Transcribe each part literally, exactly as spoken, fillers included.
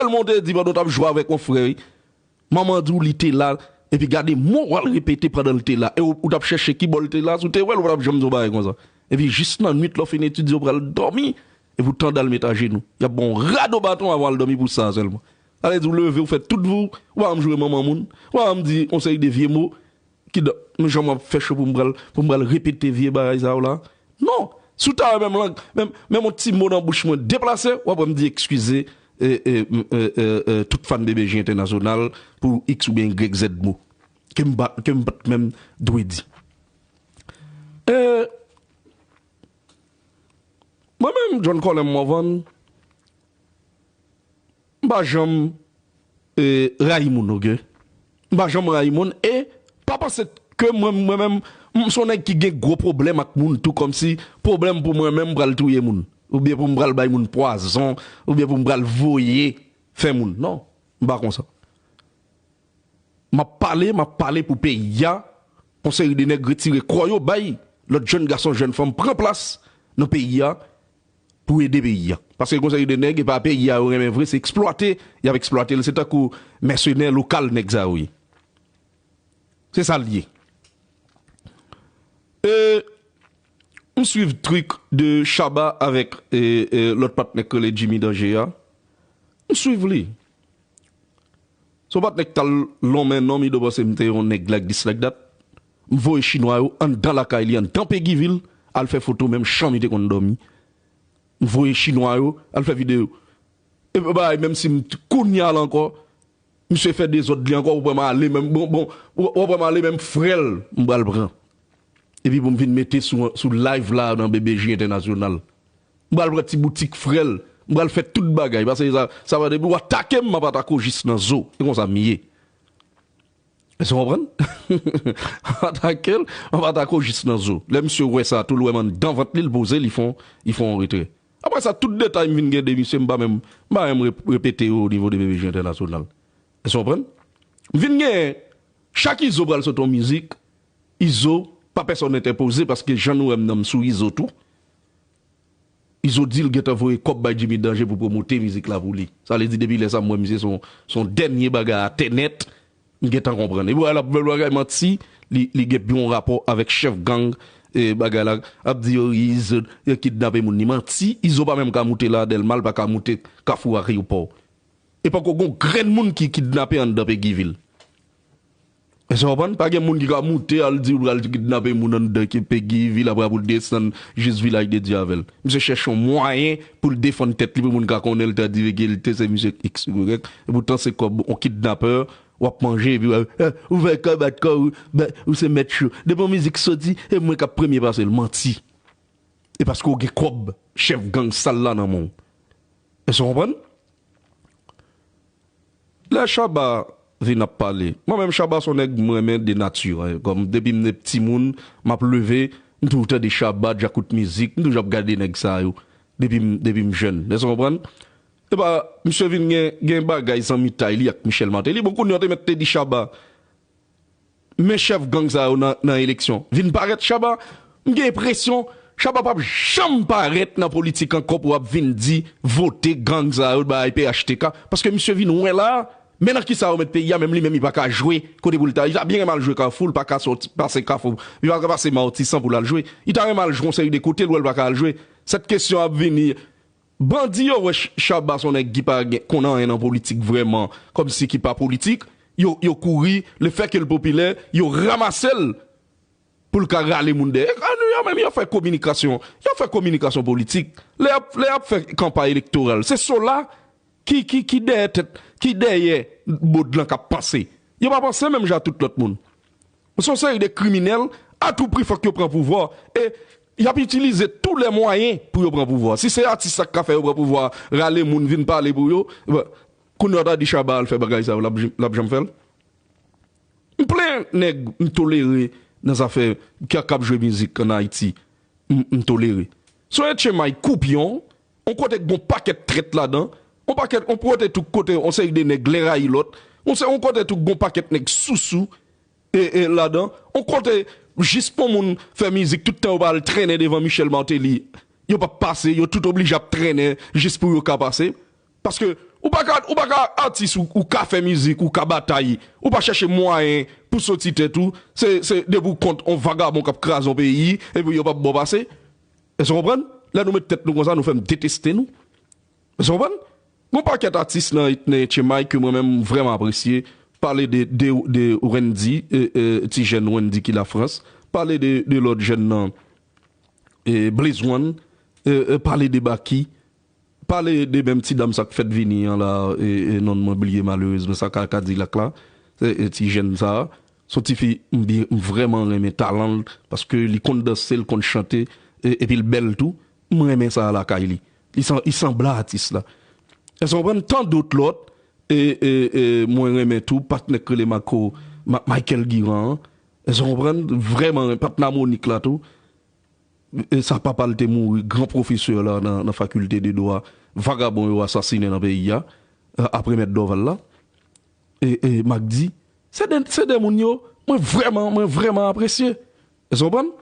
Sèlman w te di pandan w t ap jwe avèk yon frè, wi. Manman di w li te la, epi gade mo w al repete pandan l te la. E w, ou t ap chèche ki bò l te la, si w te wè l, ou pa t ap janm di yon bagay konsa. Epi jis nan nwit, lè w fin etidye, w pral dòmi, epi w tande al met ajenou. Y ap ba w yon rado baton avan w al dòmi pou sa sèlman. Sa vle di w leve, w fè tout vi w, ou pa janm joure manman moun, ou pa janm di yon seri de vye mo, ki dan, men jan m ap fè cho pou m pral, pou m pral repete vye bagay sa yo la. Non, si w ta wè menm lang, menm, menm yon ti mo nan bouch mwen deplase, w ap wè m di eskize, e, e, m, e, e, e, tout fan B B J entènasyonal pou X oubyen Y Z mo ke m pa, ke m pa t menm dwe di. E, mwen menm, John Colin Morvan, m pa janm, e, rayi moun, oke? M pa janm rayi moun e pa panse ke mwen, mwen menm, m se yon nèg ki gen gwo pwoblèm ak moun tou, kòmsi pwoblèm pou mwen menm pral touye moun, oubyen pou m pral bay moun pwazon, oubyen pou m pral voye fè moun. Non, m pa konsa. M ap pale, m ap pale pou peyi a. Yon seri de nèg retire kò yo bay lòt jèn gason, jèn fanm pran plas nan peyi a pou ede peyi a. Paske yon seri de nèg, e pa peyi a yo renmen vre, se eksplwate y ap eksplwate l. Se tankou mèsenè lokal nèg sa yo ye. Se sa l ye. E, m swiv trik de Shabba avèk, e, e, lòt patnè k rele Jimmy Danger a. M swiv li. Se yon patnè k t al lonmen non m, li dwe panse m te yon nèg like this, like that. M voye chinwa yo anndan lakay li, anndan Peguy Ville, al fè foto menm chanm li te konn dòmi. M voye chinwa yo al fè videyo. E bagay, menm si m t-, kounye a la ankò, misye fè dezòd li ankò, ou pran m ale menm, bon, bon, ou, ou pran m ale menm frè l, m pral pran. Epi pou m vin mete sou, sou live la nan B B J entènasyonal. M pral pran ti boutik frè l, m pral fè tout bagay. Paske sa, sa va depi w atake m, m ap atake w jis nan zo. Se konsa m ye. Èske w konprann? Atake l, m ap atake w jis nan zo. Lè misye wè sa, tou l wè m anndan vant li, l poze, li fè yon, li fè yon retrè. Apre sa, tout detay m vin gen de misye, m pa menm, m pa menm rep-, repete yo o nivo de B B J entènasyonal. Èske w konprann? M vin gen, chak Izo pral sot yon mizik, Izo, pa pèsòn entèpoze, paske jan nou wè m nan, m sou Izo tou. Izo di l gentan voye kòb bay Jimmy Danger pou pwomote mizik la pou li. Sa vle di, depi lè sa, m wè misye se yon, se yon dènye bagay atè nèt, m gentan konprann. Epi w wè l ap bèl bagay manti, li, li gen yon rapò avèk chèf gang, e, bagay la, ap di yo, Izo, yo kidnape moun. Li manti, Izo pa menm ka moute la Dèlma, l pa ka moute Kafou Ayewopò. E poko gon grenn moun ki kidnape anndan Peguy Ville. Èske w konprann? Pa gen moun ki ka moute al di l pral kidnape moun anndan ki Peguy Ville, apre pou l desann jis Vilaj de Dye avè l. Misye chèche yon mwayen pou l defann tèt li, pou moun ka konnen l ta di vegilite se misye X Y. E poutan se kòb yon kidnapè w ap manje, epi w, eh, ou fè kòb ak kò w, ben, ou se mèt cho. Depi yon mizik soti, e mwen k ap premye pase l, manti. E paske w gen kòb chèf gang sal la nan men w. Èske w konprann? Lè Shabba vin ap pale, mwen menm Shabba se yon nèg m renmen de nati, en. Kòm depi m te timoun, m ap leve, m toujou tande Shabba, djakout mizik, m toujou ap gade nèg sa yo. Depi m, depi m jèn. Èske w konprann? Epa, misye vin gen, gen bagay zanmitay li ak Michel Martelly. Bon, kounye a te mèt te di Shabba, men chèf gang sa yo nan, nan eleksyon. Vin parèt Shabba, m gen enpresyon, Shabba p ap janm parèt nan politik ankò pou ap vin di vote gang sa yo, bay P H T K. Paske misye vin wè la, men nan kisa yo met peyi a, menm li menm li pa ka jwe kote pou l ta. Li ta byen renmen al jwe Kafou, li pa ka sòti, pase Kafou, li pa ka pase Matisan pou l al jwe. Li ta renmen al jwe yon seri de kote, l wè l pa ka al jwe. Sèt kesyon ap vini, bandi yo wè Ch-, Shabba se yon nèg ki pa gen, konn anyen nan politik vrèman, kòmsi ki pa politik, yo, yo kouri, lefètke l popilè, yo ranmase l pou l ka rale moun dèyè. E yo menm, yo fè kominikasyon, yo fè kominikasyon politik. Lè y ap, lè y ap fè kanpay elektoral, se so la ki, ki, ki dèyè tèt, ki dèyè bod lan k ap panse. Yo pa panse menm jan ak tout lòt moun. Se yon seri de kriminèl, a tou pri fòk yo pran pouvwa. E y ap itilize tou lè mwayen pou yo pran pouvwa. Si se atis sa k ka fè yo pran pouvwa, rale moun vin pale pou yo, kounye a w ta di Shabba al fè bagay sa yo, l ap, l ap janm fè l? M plen nèg m tolere nan zafè k, k ap jwe mizik ann Ayiti. M, m tolere. Se yon etchemay koupyon, yon kote k gon pakèt trèt ladan, yon pakèt, yon kote tou kote yon seri de nèg lè rayi lòt, yon se, yon kote tou k gon pakèt nèg sousou, e, e, ladan. On kote, jis pou moun fè mizik, tout tan yo pa al trennen devan Michel Martelly, yo p ap pase, yo tout oblije ap trennen jis pou yo ka pase. Paske Ou pa ka, ou pa ka atis, ou, ou ka fè mizik, ou ka batay, ou pa chèche mwayen pou soti tèt ou. Se, se depi w kont on vagabon k ap kraze on peyi, epi yo p ap ba w pase. Èske w konprann? Lè nou met tèt nou konsa, nou fè m deteste nou. Èske w konprann? Gon pakèt atis nan, nan H M I ke mwen menm m vrèman apresye. Pale de, de, de Wendy, e, e, ti jèn Wendy ki Lafrans. Pale de, de lòt jèn nan, e, Blaze One. E, e, pale de Baky. Pale de menm ti dam sa k fèt vini an la, e, e, non mwen bliye malerezman, sa ka, Kadilak la. E, e, ti jèn sa. Se on tifi m byen, m vrèman renmen talan l, paske li konn danse, li konn chante, e, epi l bèl tou. M renmen sa lakay li. Li san, li sanble a atis la. Èske w konprann? Tan dòt lòt, e, e, e, mwen renmen tou, patnè k rele Marco, Ma-, Michael Guiran an. Èske w konprann? Vrèman, patnè Monik la tou. E sa papa l te mouri, gran pwofesè la nan, nan fakilte de dwa, vagabon yo asasinen nan peyi a, e, apre mèt Dorval la. E, e, Magdi, se de, se de moun yo, mwen vrèman, mwen vrèman apresye. Èske w konprann?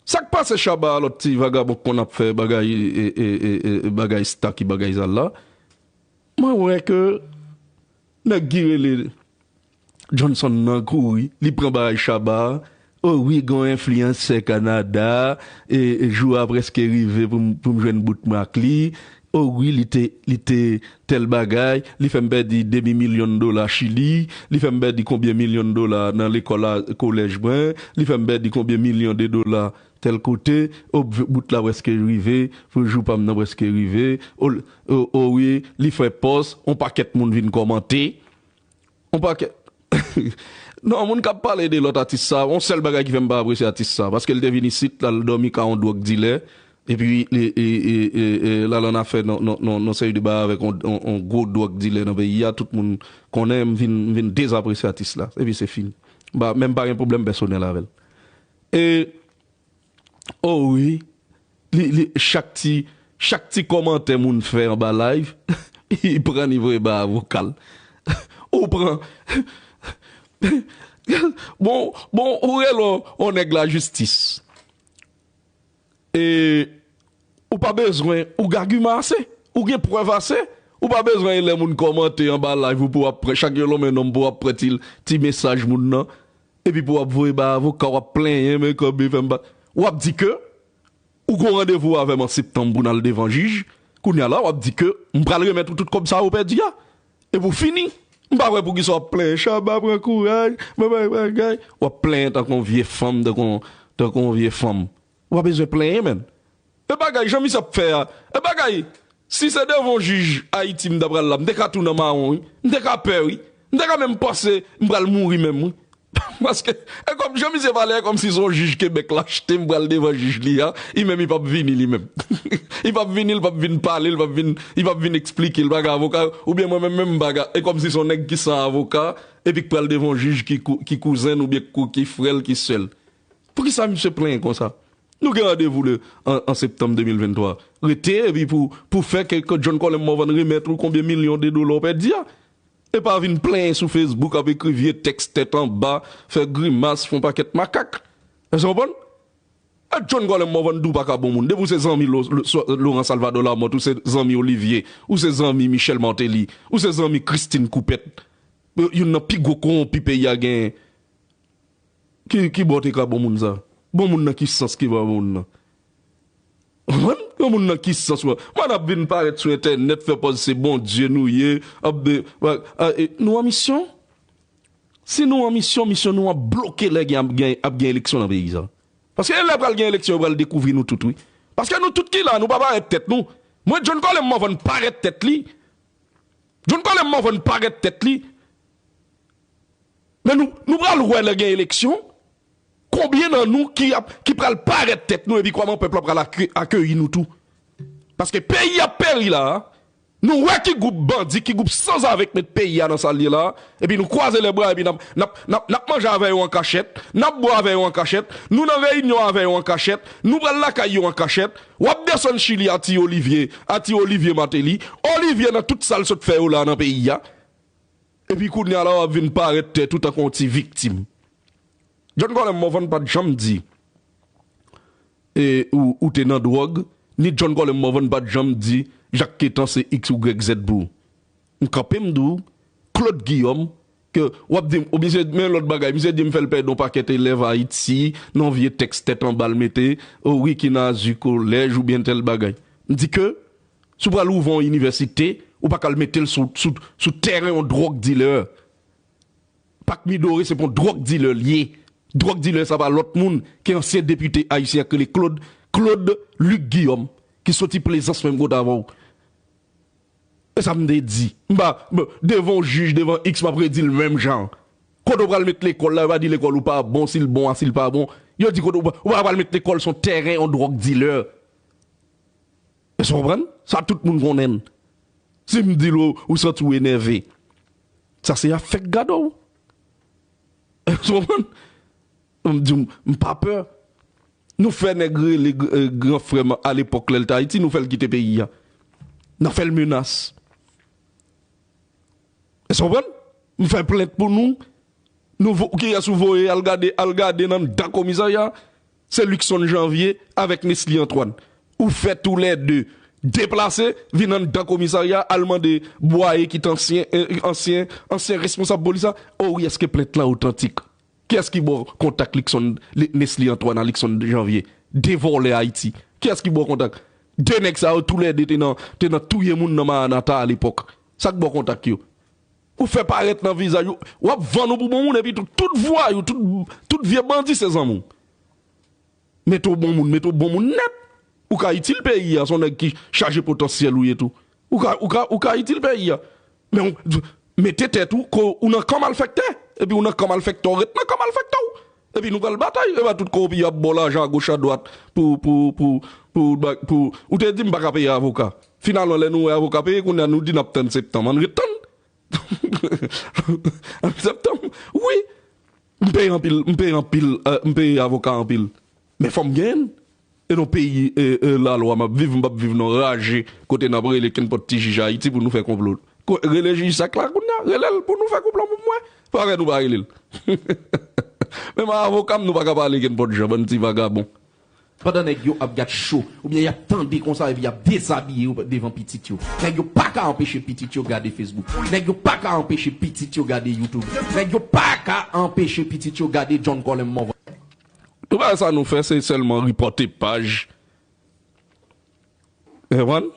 Sa k pase Shabba a, lòt ti vagabon k konn ap fè bagay, e, e, e, e, bagay sta ki bagay sal la? Mwen wè ke nèg ki rele Johnson nan kouri, li pran bagay Shabba a. O wi, gen yon enfliyansè Kanada, e, e jou a prèske rive pou m, pou m jwenn bout mwen ak li. O wi, li te, li te tèl bagay, li fè m pèdi demi milyon dola Chili, li fè m pèdi konbyen milyon dola nan lekòl la, kolèj mwen, li fè m pèdi konbyen milyon de dola tèl kote, o, bout la prèske rive, pou jou pa m nan prèske rive, o, o, o wi, li fè pòs, on pakèt moun vin kòmante, on pakèt. Non, moun k ap pale de lòt atis sa, on sèl bagay ki fè m pa apresye atis sa, paske l te vin isit, l al dòmi ka on dwòg dilè, epi li, e, e, e, e, l al an afè nan, nan, nan, nan seri de bagay avèk on, on, on gwo dwòg dilè nan peyi a, tout moun konnen, m vin, m vin dezapresye atis la, epi se fini. M pa, men m pa gen pwoblèm pèsonèl avè l. E, o wi, li, li, chak ti, chak ti kòmantè moun fè anba live, li pran li voye bay avoka l. Ou pran, bon, bon, ou rele on, on nèg lajistis. E ou pa bezwen, ou gen agiman ase, ou gen prèv ase, ou pa bezwen lè moun kòmante anba live ou pou w ap pran, chak yo lonmen non m pou w ap pran ti, ti mesaj moun nan, epi pou w ap voye bay avoka, w ap plenyen, men kòb li fè m pa. W ap di ke ou gon randevou avè m an septanm pou n al devan jij, kounye a la w ap di ke m pral remèt ou tout kòb sa a ou pèdi a, epi w fini. M pa wè poukisa w ap plenyen, Shabba pran kouraj, bagay, bagay. W ap plenyen tankou yon vye fanm, tankou yon, tankou yon vye fanm. Ou pa bezwen plenyen, menn. E bagay, jan misye ap fè a, e bagay, si se devan yon jij Ayiti m ta pral la, m te ka tou nan mawon, wi. M te ka pè, wi. M te ka menm panse m pral mouri menm, wi. Paske, e kòm jan misye pale, e kòmsi se yon jij Kebèk l achte, m pral devan jij li a, li menm li p ap vini li menm. Li p ap vini, li p ap vin pale, li p ap vin, li p ap vin eksplike, li pa gen avoka, oubyen mwen menm, menm m pa gen, e kòmsi se yon nèg ki san avoka, epi k pral devan yon jij ki kou-, ki kouzen l oubyen ki kou-, ki frè l, ki sè l. Poukisa misye plenyen konsa? Nou gen randevou le, an, an septanm de mil venntwa. Rete, epi pou, pou fè ke, ke John Colem Morvan remèt ou konbyen milyon de dola w pèdi a. E pa vin plenyen sou Facebook, ap ekri vye tèks tèt anba, fè grimas, fè yon pakèt makak. Èske w konprann? E John Colem Morvan di w pa ka bon moun. Depi w se zanmi Lo-, Lo-, Laurent Salvador Lamothe, ou se zanmi Olivier, ou se zanmi Michel Martelly, ou se zanmi Christine Coupet, youn nan pi gwo kowonpi peyi a genyen. Ki, ki bò w te ka bon moun sa? Bon moun nan ki sans ki ba bon moun nan? Konprann? Bon moun nan ki sans wè? Mwen ap vin parèt sou entènèt, fè pòz se Bondye nou ye, ap de, a, e, nou an misyon? Si nou an misyon, misyon nou an bloke lè gen, ap gen, ap gen eleksyon nan peyi sa. Paske lè pral gen eleksyon, yo pral dekouvri nou tout, wi. Paske nou tout ki la, nou pa parèt tèt nou. Mwen, John Colem Morvan parèt tèt li. John Colem Morvan parèt tèt li. Men nou, nou pral wè lè gen eleksyon, konbyen nan nou ki ap, ki pral parèt tèt nou epi kòman pèp la pral ake-, akeyi nou tou. Paske peyi ap peri la a, nou wè ki gwoup bandi, ki gwoup sanzave k met peyi a nan sa l ye la a, epi nou kwaze lèbra, epi n ap, n ap, n ap, n ap manje avè yo an kachèt, n ap bwè avè yo an kachèt, nou nan reyinyon avè yo an kachèt, nou pral lakay yo an kachèt, w ap desann Chili a Ti Olivier, a Ti Olivier Martelly, Olivier nan tout sa l sot fè yo la nan peyi a. Epi kounye a la w ap vin parèt tèt ou tankou yon ti viktim. John Colem Morvan pa t janm di, e, ou, ou te nan dwòg, ni John Colem Morvan pa t janm di Jacques Quétan se X ou Y Z pou ou. M kanpe m di w, Claude Guillaume, ke w ap di m, o misye, men lòt bagay, misye di m fè l pèdi yon pakèt elèv Ayiti, nan vye tèks tèt anba l mete, o Ricky Nazu kolèj oubyen tèl bagay. M di ke, si w pral ouvè yon inivèsite, ou pa ka al mete l sou, sou, sou tèren yon drug dealer. Pak Midoré se pa yon drug dealer li ye. Drug dealer sa pa lòt moun ke ansyen depite ayisyen k rele Claude, Claude Luc Guillaume, ki soti Plezans menm kote avè w. E sa m te di. M pa, m, devan yon jij, devan X, m ap redi l menm jan. Kote w pral met lekòl la, yo pa di lekòl ou pa bon, si l bon a, si l pa bon. Yo di kote w, ou pa pral met lekòl se yon tèren yon drug dealer. Èske w konprann? Sa tout moun konnen l. Si m di l ou, ou santi w enève. Sa se y ap fèk gade w. Èske w konprann? M di w, m pa pè. Nou fè nèg rele gr-, eh, gran frè m alepòk lè l t Ayiti, nou fè l kite peyi a. N a fè l menas. Èske w konprann? M fè plent pou nou. Nou vo-, kiyès ou voye al gade, al gade nan anndan komisarya? Se Luckson Janvier avèk Nesly Antoine. Ou fè toulède deplase, vin anndan komisarya, al mande Bwaye ki t ansyen, eh, ansyen, ansyen responsab polis la. O wi, èske plent lan otantik? Kiyès ki ba w kontak Luckson, Li-, Nesly Antoine a Luckson Janvier? De vòlè Ayiti. Kiyès ki ba w kontak? De nèg sa yo toulède te nan, te nan touye moun nan Maranatha alepòk. Sa k ba w kontak yo? Ou fè parèt nan vizaj ou, w ap vann ou pou bon moun, epi tout, tout vwayou, tout, tout vye bandi se zanmi w. Mete w bon moun, mete w bon moun nèt. Ou ka itil peyi a, se yon nèg ki chaje potansyèl ou ye tou. Ou ka, ou ka, ou ka itil peyi a. Men w, mete tèt ou, ko, ou nan kan malfèktè. Epi ou nan kan malfèktè, w ret nan kan malfèktè w. Epi nou pral batay, e pa tout kowonpi y ap ba w lajan agoch adwat pou, pou, pou, pou, pou, ou te di m pa ka peye avoka. Finalman, lè nou wè avoka peye, kounye a nou di n ap tann septanm. Ann ret tann. An septanm, wi. M peye anpil, m peye anpil, eh, m peye avoka anpil. Men fò m genyen l. E nan peyi, eh, eh, lalwa m ap viv, m p ap viv nan raje kote n ap rele kenpòt ti jij Ayiti pou nou fè konplo. Ko-, rele jij Sak la kounye a, rele l pou nou fè konplo pou mwen. Parèt nou pa rele l. Menm avoka m, nou pa ka pale kenpòt jan, bann ti vagabon. Pandan nèg yo ap gad cho, oubyen y ap tande konsa epi y ap dezabiye yo devan pitit yo. Nèg yo pa ka anpeche pitit yo gade Facebook. Nèg yo pa ka anpeche pitit yo gade YouTube. Nèg yo pa ka anpeche pitit yo gade John Colem Morvan. Tout bagay sa nou fè, se sèlman ripòte paj. Ou konprann?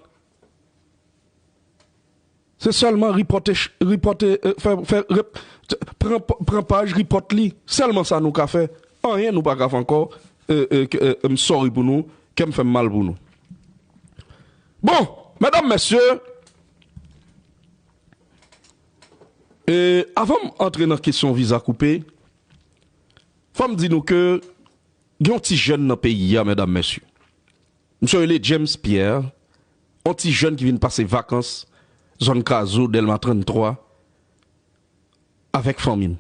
Se sèlman ripòte, ch-, ripòte, eh, fè, fè, rep-, t-, pran, pran paj, ripòt li. Sèlman sa nou ka fè. Anyen nou pa ka fè ankò. Eh, eh, k-, eh, m sorry pou nou. Kè m fè m mal pou nou. Bon, medam, mesye, eh, avan m antre nan kesyon viza koupe, fò m di nou ke gen yon ti jèn nan peyi a, medam, mesye. Misye rele James Pierre, yon ti jèn ki vin pase vakans zòn Kazo, Dèlma tranntwa, avèk fanmi l.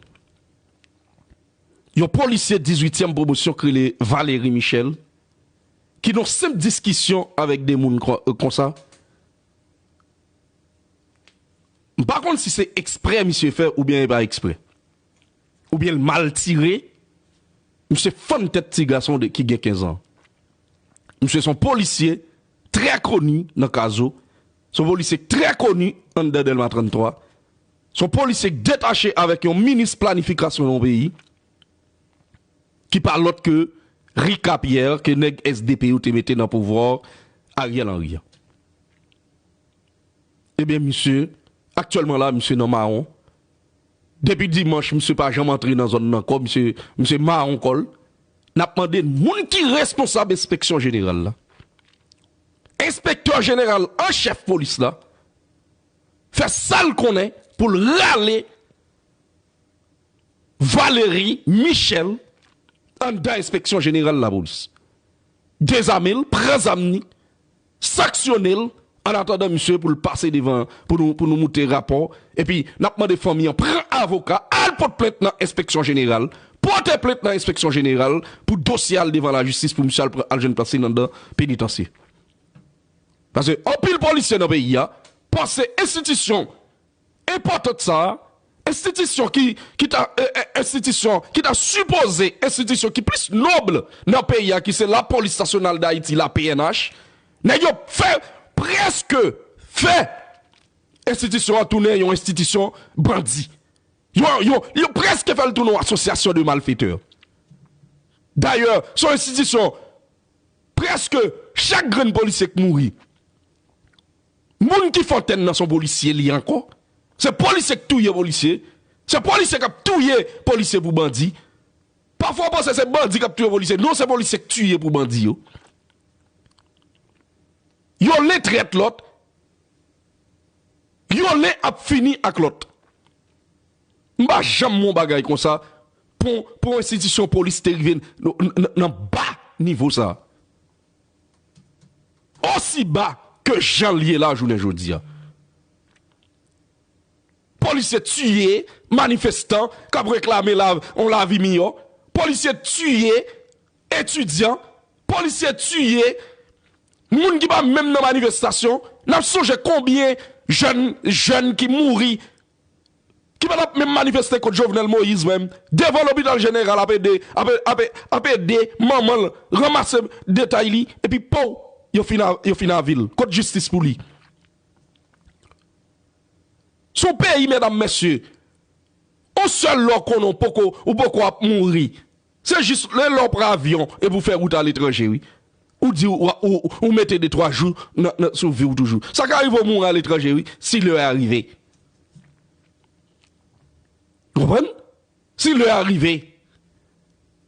Yon polisye dizuityèm pwomosyon ki rele Valery Michel, ki nan senp diskisyon avèk de moun kon-, konsa, m pa konn si se eksprè misye fè oubyen e pa eksprè. Oubyen l mal tire. Misye fann tèt ti gason de, ki gen kenz an. Misye se yon polisye trè koni nan Kazo. Se yon polisye trè koni anndan Dèlma tranntwa. Se yon polisye k detache avèk yon minis planifikasyon yon peyi, ki pa lòt ke Ricapierre, ke nèg S D P yo te mete nan pouvwa Ariel Henry an. Ebyen, misye, aktyèlman la, misye nan mawon. Depi dimanch, misye pa janm antre nan zòn nan ankò, misye, misye mawon kò l. N ap mande moun ki responsab enspeksyon jeneral la, enspektè jeneral an chèf polis la, fè sa l konnen pou l rale Valery Michel anndan enspeksyon jeneral lapolis. Dezame l, pran zam ni, sanksyone l, annatandan misye pou l pase devan, pou nou, pou nou moute rapò. Epi, n ap mande fanmi an pran avoka, al pote plent nan enspeksyon jeneral, pote plent nan enspeksyon jeneral pou dosye al devan lajistis, pou misye al pran, al jwenn plas li anndan penitansye. Paske anpil polisye nan peyi a panse enstitisyon enpòtan sa, enstitisyon ki, ki ta, eh, eh, enstitisyon ki ta sipoze, enstitisyon ki plis nòb nan peyi a, ki se Lapolis Nasyonal d Ayiti, la P N H, nèg yo fè, prèske fè Enstitisyon an tounen yon enstitisyon bandi. Yo, yo, yo prèske fè l tounen yon asosyasyon de malfetè. Dayè, se yon enstitisyon, prèske chak grenn polisye k mouri, moun ki fè antèn nan se yon polisye li ankò. Se polisye k touye polisye. Se polisye k ap touye polisye pou bandi. Pafwa w panse se bandi k ap touye polisye. Non, se polisye k tiye pou bandi yo. Yo len trèt lòt. Yo len ap fini ak lòt. M pa janm wè yon bagay konsa pou, pou yon enstitisyon polis te rive n- n- n- nan ba nivo sa. Osi ba ke jan l ye la jounen jodi a. Polisye tiye manifestan k ap reklame la, yon lavi miyò. Polisye tiye etidyan. Polisye tiye moun ki pa menm nan manifestasyon. N ap sonje konbyen jèn, jèn ki mouri, ki pa t ap menm manifeste kont Jovenel Moïse menm, devan lopital jeneral ap ede, ap, ap, ap ede manman l ranmase detay li, epi pow, yo fin a, yo fin avil. Kot jistis pou li? Se yon peyi, medam, mesye, yon sèl lè w konnen w poko, ou poko ap mouri. Se jis lè, lè w pran avyon epi w fè wout aletranje, wi. Ou di w, w, w, w mete de twa jou nan, nan, sou vi w toujou. Sa ka rive w mouri aletranje, wi, si lè a rive. Ou konprann? Si lè a rive.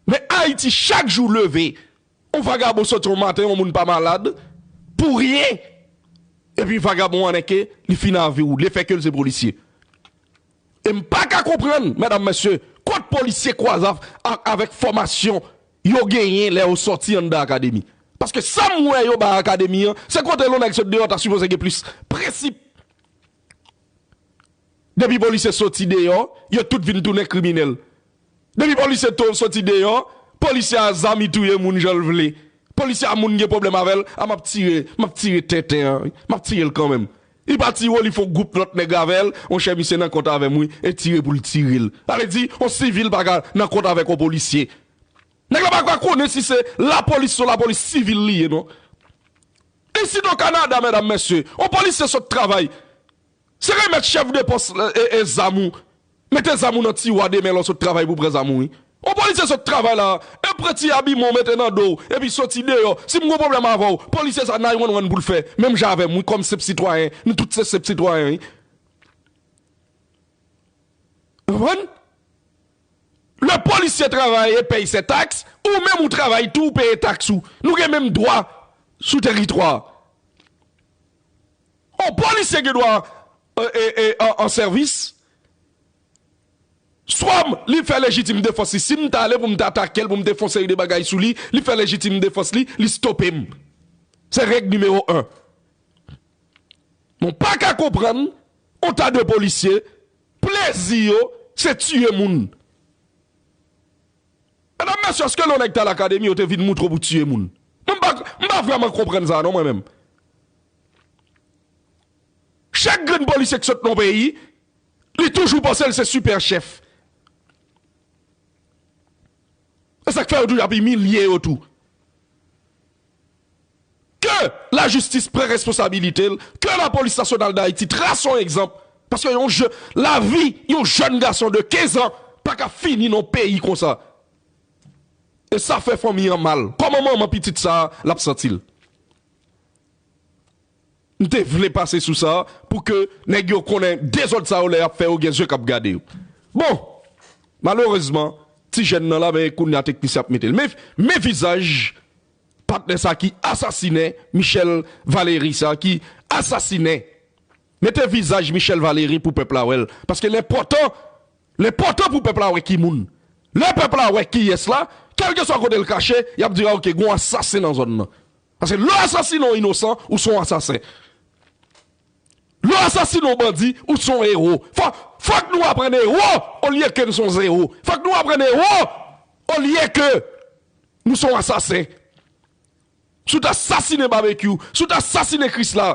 Men Ayiti, chak jou leve, yon vagabon soti yon maten, yon moun pa malad, pou ryen. Epi vagabon an nèke, li fin avil, lefètke l se polisye. E m pa ka konprann, medam, mesye, kot polisye kwaze av- a- avèk fòmasyon yo genyen lè yo sòti anndan akademi. Paske sa m wè yo bay akademi an, se kote yon nèg sot deyò ta sipoze gen plis prensip. Depi polisye soti deyò, yo tout vin tounen kriminèl. Depi polisye to- soti deyò, polisye a zam, li touye moun jan l vle. Polisye a, moun gen pwoblèm avè l, a, m ap tire, m ap tire tenten an, wi. M ap tire l kanmenm. Li pa tire w, li fè yon gwoup lòt nèg avè l, monchè, misye nan kont avè m, wi, e tire pou l tire l. Sa vle di, yon sivil pa ka nan kont avèk yon polisye. Nèg la pa ka konnen si se lapolis, se yon lapolis sivil li ye, non. Isit o Kanada, medam, mesye, yon polisye sot travay, se remèt chèf de pòs, e, e, zam ou. Mete zam ou nan tiwa demen lè w sot travay pou pran zam ou, wi. Yon polisye sot travay la, e pran ti abiman w mete nan do w, epi soti deyò. Si m gen pwoblèm avè w, polisye sa nine one one pou l fè. Menm jan avè m, wi, kòm senp sitwayen. Nou tout se senp sitwayen, wi. Ou konprann? Le policier travaille et paye ses taxes, ou menm ou travay tou, ou peye taks ou. Nou gen menm dwa sou teritwa. Yon polisye gen dwa an, e, e, an, an sèvis. Swa m, li fè lejitim defans li. Si m ta ale pou m ta atake l, pou m te fè yon seri de bagay sou li, li fè lejitim defans li, li stope m. Se règ nimewo en. Mwen pa ka konprann yon ta de polisye, plezi yo, se tiye moun. Medam, mesye, èske lè yon nèg t al akademi, yo te vin moutre w pou tiye moun? Mwen pa, m pa vrèman konprann sa, non, mwen menm. Chak grenn polisye ki sot nan yon peyi, li toujou panse l se sipè chèf. E sa k fè yo toujou ap imilye yo tou. Ke lajistis pran responsabilite l, ke Lapolis Nasyonal d Ayiti trase yon egzanp. Paske yon je, lavi yon jèn gason de kenz an pa ka fini nan yon peyi konsa. E sa fè fanmi an mal. Kòman manman pitit sa a, l ap santi l? M te vle pase sou sa pou ke nèg yo konnen dezòd sa yo lè y ap fè yo gen zye k ap gade yo. Bon, malerezman, ti jèn nan la, men kounye a teknisyen ap mete l. Men, men vizaj patnè sa ki asasinen Michel Valery sa, ki asasinen. Mete vizaj Michel Valery pou pèp la wè l. Paske l enpòtan, l enpòtan pou pèp la wè ki moun. Lè pèp la wè kiyès la, kèlkeswa kote l kache, y ap di, "A, oke, gen yon asasen nan zòn nan." Paske lè w asasinen yon inosan, ou se yon asasen. Lè w asasinen yon bandi, ou se yon ewo. Fò, fòk nou aprann ewo olye ke nou se yon zewo. Fòk nou aprann ewo olye ke nou se yon asasen. Si w t asasinen Babekyou, si w t asasinen Krisla,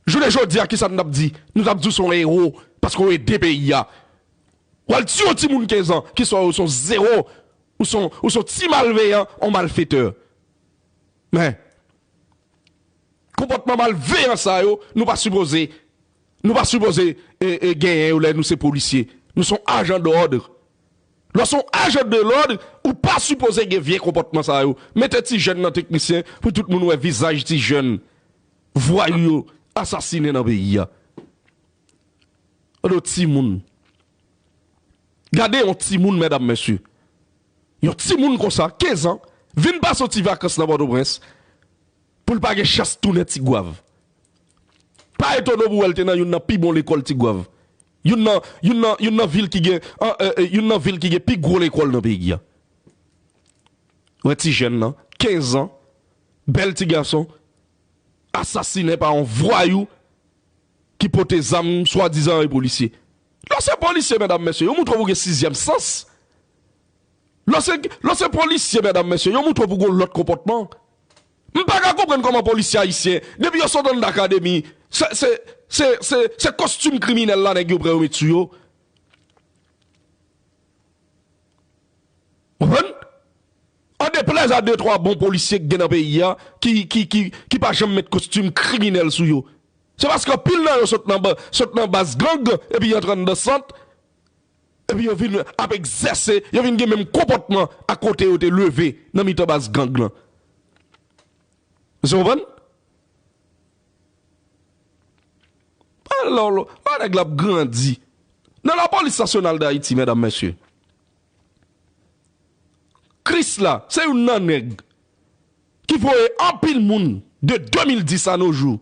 jounen jodi a, kisa n t ap di? Nou t ap di w se yon ewo, paske w ede peyi a. W al tiye yon timoun kenz an, ki sa w, ou se yon zewo, ou se yon, ou se yon ti malveyan, yon malfetè. Men, konpòtman malveyan sa yo, nou pa sipoze Nou pa sipoze e, e, genyen yo lè nou se polisye. Nou se yon ajan dòd. Lè w se yon ajan de lòd, ou pa sipoze gen vye konpòtman sa yo. Mete ti jèn nan teknisyen pou tout moun wè vizaj ti jèn vwayou yo asasinen nan peyi a. Gade yon timoun. Gade yon timoun, medam, mesye. Yon timoun konsa, kenz an, vin pase yon ti vakans nan Pòtoprens, pou l pa gen chans tounen Tigwav. Pa etone w pou w wè l te nan youn nan pi bon lekòl Tigwav. Youn nan, youn nan, youn nan vil ki gen, an, e, e, youn nan vil ki gen pi gwo lekòl nan peyi a. Wè ti jèn nan, kenz an, bèl ti gason, asasinen pa yon vwayou ki pote zam swadizan e polisye. Lè w se polisye, medam, mesye, yo montre w ou gen sizyèm sans. Lè w se, lè w se polisye, medam, mesye, yo montre w pou gen yon lòt konpòtman. M pa ka konprann kòman polisye ayisyen, depi yo sot anndan akademi, se, se, se, se, se kostim kriminèl la nèg yo pran yo met sou yo. Konprann? An deplèz a de twa bon polisye k gen nan peyi a, ki, ki, ki, ki pa janm met kostim kriminèl sou yo. Se paske anpil nan yo sot nan ba-, sot nan baz gang, epi y antre anndan sant, epi yo vin ap egzèse, yo vin gen menm konpòtman ak kote yo te leve nan mitan baz gang lan. Mesye konprann? Lè w, lè nèg la ap grandi. Nan Lapolis Nasyonal d Ayiti, medam, mesye. Krisla, se youn nan nèg ki voye anpil moun de de mil dis a no jou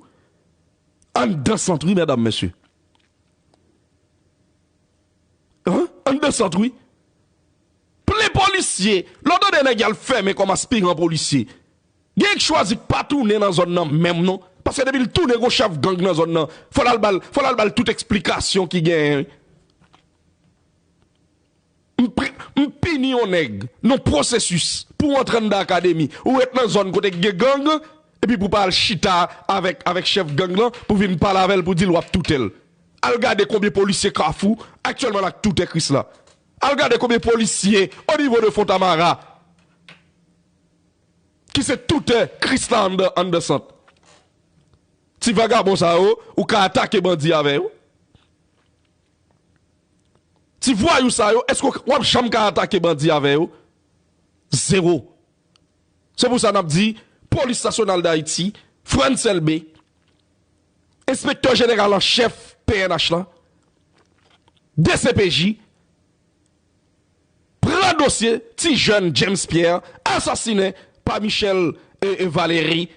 anndan sant, wi, medam, mesye. Hein? Anndan sant, wi. Plen polisye, lè w tande nèg y al fèmen kòm aspiran polisye. Gen k chwazi pa tounen nan zòn nan menm non. Paske depi l tounen gon chèf gang nan zòn nan, fò l al ba l, fò l al ba l tout eksplikasyon ki genyen. M pri-, m pini yon nèg nan pwosesis pou w antre anndan akademi, ou ret nan zòn kote k gen gang, epi pou w pa al chita avèk, avèk chèf gang lan, pou w vin pale avè l, pou w di l w ap toute l. Al gade konbyen polisye Kafou aktyèlman l ak toute Krisla. Al gade konbyen polisye o nivo de Fontamara ki se toute Krisla anndan, anndan sant. Ti vagabon sa yo, ou ka atake bandi avè yo? Ti vwayou sa yo, èske w ap janm ka atake bandi avè yo? Zewo. Se pou sa n ap di, Polis Nasyonal d Ayiti, Frantz Elbé, Enspektè Jeneral an Chèf P N H la, D C P J, pran dosye ti jèn James Pierre, asasinen pa Michel, e, e, Valéry,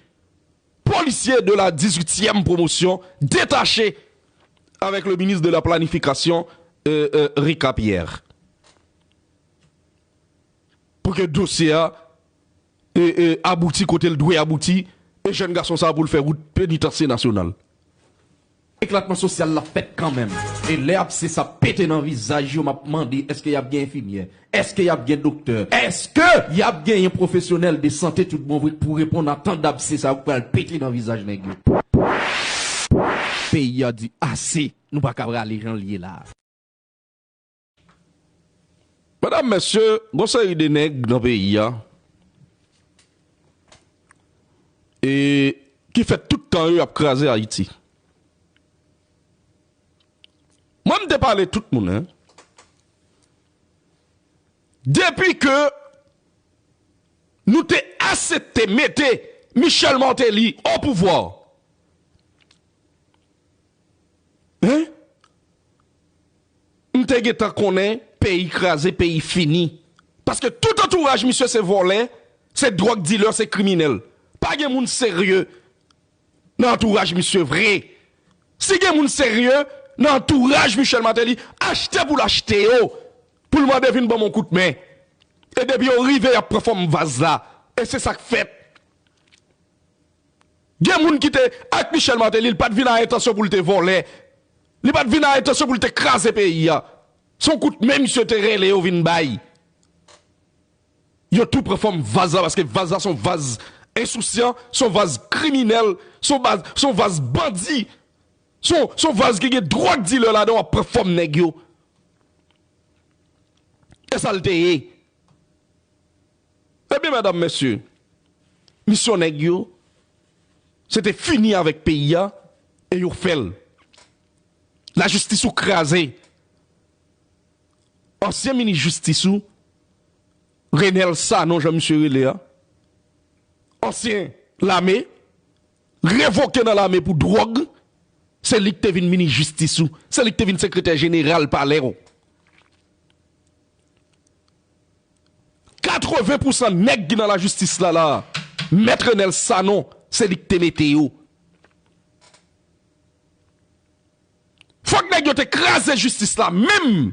policier de la dix-huitième promotion, détaché avec le ministre de la Planification, euh, euh, Ricard Pierre. Pou ke dosye a, e, e, abouti kote l dwe abouti, e jèn gason sa a pou l fè wout penitansye nasyonal. Eklatman sosyal la fèt kanmenm. E lè abse sa pete nan vizaj yo, m ap mande, èske y ap gen enfimyè? Èske y ap gen doktè? Èske y ap genyen pwofesyonèl de sante tout bon vre k pou reponn a tan dabse sa yo k pral pete nan vizaj nèg yo? Peyi a di ase, nou pa ka prale jan l ye la a. Medam, mesye, gon seri de nèg nan peyi a, e ki fè tout tan yo y ap kraze Ayiti. Mwen, m te pale tout moun, en. Depi ke nou te aksepte mete Michel Martelly o pouvwa, en, m te gentan konnen peyi kraze, peyi fini. Paske tout antouraj misye se vòlè, se dwòg dilè, se kriminèl. Pa gen moun serye nan antouraj misye vre. Si gen moun serye nan antouraj Michel Martelly, achte pou l achte yo, pou l mande vin ban m yon kout men. E depi yo rive, y ap pran fòm vaz la. E se sa k fèt. Gen moun ki te ak Michel Martelly, li pa t vin a entansyon pou l te vòlè. Li pa t vin a entansyon pou l te kraze peyi a. Se yon kout men misye te rele yo vin bay. Yo tou pran fòm vaz la, paske vaz la se yon vaz ensousyan, se yon vaz kriminèl, se yon vaz, se yon vaz bandi, se yon, se yon vaz ki gen dwòg dilè ladan, w ap pran fòm nèg yo. E sa l te ye. Ebyen, medam, mesye, misyon nèg yo, se te fini avèk peyi a, e yo fè l. Lajistis ou kraze. Ansyen minis jistis ou, Renel Sanon, jan misye rele a, ansyen lame, revoke nan lame pou dwòg, se li ki te vin minis jistis ou, se li ki te vin sekretè jeneral palè w. Katreven pousan nèg ki nan lajistis la la, Mèt Renel Sanon, se li ki te mete yo. Fòk nèg yo te kraze jistis la menm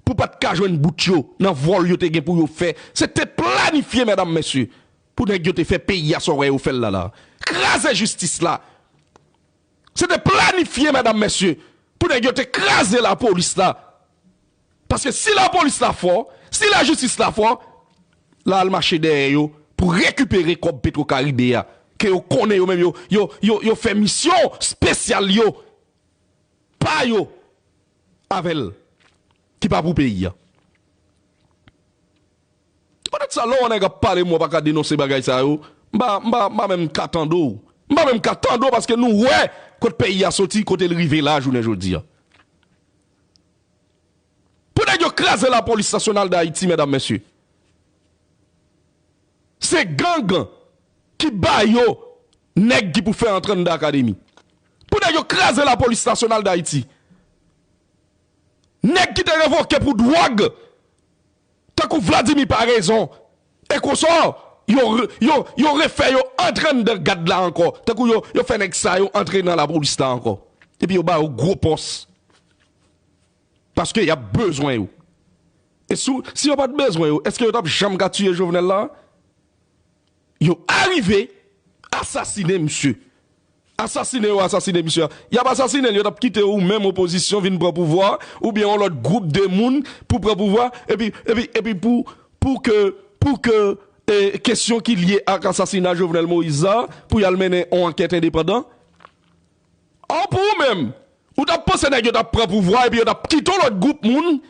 pou pa t ka jwenn bout yo nan vòl yo te gen pou yo fè. Se te planifye, medam, mesye, pou nèg yo te fè peyi a sa w wè yo fè l la la. Kraze jistis la. Se te planifye, medam, mesye, pou nèg yo te kraze lapolis la. Paske si lapolis la fò, si lajistis la fò, la al mache dèyè yo pou rekipere kòb Petro Caribe a. Ke yo konnen yo menm, yo, yo, yo, yo fè misyon espesyal yo pa yo avè l, ki pa pou peyi a. Poutèt sa, lè yon nèg ap pale, mwen pa ka denonse bagay sa yo, m pa, m pa, m pa menm ka tande w. M pa menm ka tande w paske nou wè kote peyi a soti, kote l rive la, jounen jodi a. Pou nèg yo kraze lapolis nasyonal d Ayiti, medam, mesye. Se gang ki ba yo nèg ki pou fè antre anndan akademi. Pou nèg yo kraze lapolis nasyonal d Ayiti. Nèg ki te revoke pou dwòg, tankou Vladimir Paraison, e konsa, yo, yo, yo refè yo antre anndan gad la ankò. Tankou yo, yo fè nèg sa yo antre nan lapolis la ankò. Epi yo ba yo gwo pòs. Paske y ap bezwen yo. E si, si yo pa t bezwen yo, èske yo t ap janm ka tiye Jovenel la? Yo arive asasinen misye. Asasinen yo asasinen misye a. Y ap asasinen l, yo t ap kite ou menm opozisyon vin pran pouvwa, oubyen yon lòt gwoup de moun pou pran pouvwa, epi, epi, epi pou, pou ke, pou ke, e, kesyon ki lye ak asasina Jovenel Moïse la, pou y al mennen yon ankèt endepandan? An pou ou menm, ou t ap panse nèg yo t ap pran pouvwa epi yo t ap kite yon lòt gwoup moun?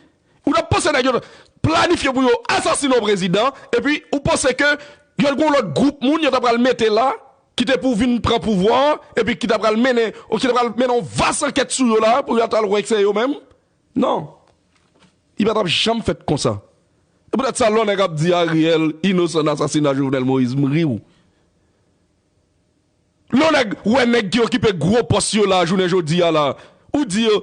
Ou t ap panse nèg yo t ap planifye pou yo asasinen yon prezidan, epi ou panse ke yon lòt gwoup moun yo t ap pral mete la, ki te pou vin pran pouvwa an, epi ki t ap pral mennen, ki t ap pral mennen yon vas ankèt sou yo la, pou yo t al wè se yo menm? Non. Li pa t ap janm fèt konsa. E poutèt sa, lè yon nèg ap di Ariel inosan nan asasina Jovenel Moïse, m ri w. Lè yon nèg wè nèg ki okipe gwo pòs yo la, jounen jodi a la, ou di yo,